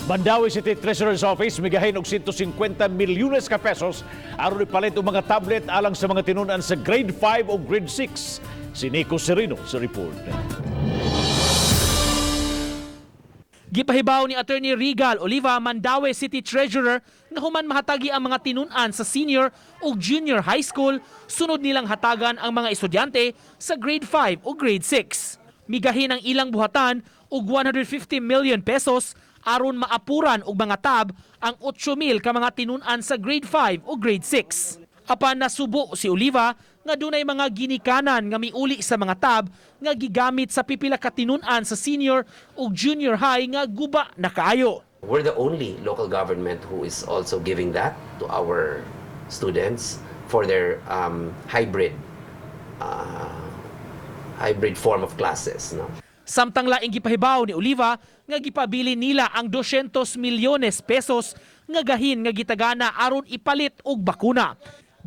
Mandaue City Treasurer's Office migahin og 150 milyones ka pesos aron ipalit og mga tablet alang sa mga tinunan sa Grade 5 o Grade 6. Si Nico Sereno sa report. Gipahibaw ni Attorney Regal Oliva, Mandaue City Treasurer, nga human mahatagi ang mga tinun-an sa senior ug junior high school, sunod nilang hatagan ang mga estudyante sa Grade 5 o Grade 6. Migahin ang ilang buhatan og 150 million pesos aron maapuran og mga tab ang 8,000 ka mga tinun-an sa Grade 5 o Grade 6. Apan nasubo si Oliva nga dunay mga ginikanan nga miuli sa mga tab nga gigamit sa pipila ka tinun-an sa senior ug junior high nga guba na kaayo. We're the only local government who is also giving that to our students for their hybrid form of classes. No? Samtang laing gipahibaw ni Oliva nga gipabili nila ang 200 milyones pesos nga gahin nga gitagana aron ipalit og bakuna.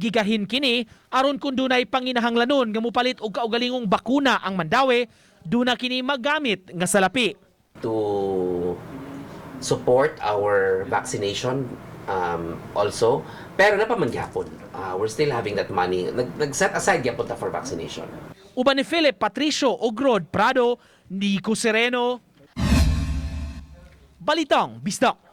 Gigahin kini aron kung dunay panginahanglanon nga mopalit og kaugalingong bakuna ang Mandaue, duna kini magamit nga salapi. To support our vaccination also. Pero naa pa man gyapon. We're still having that money. Nag-set aside gyapon ta for vaccination. Uban ni Philip Patricio Ogrod Prado, Nico Sereno. Balitang Bisdak.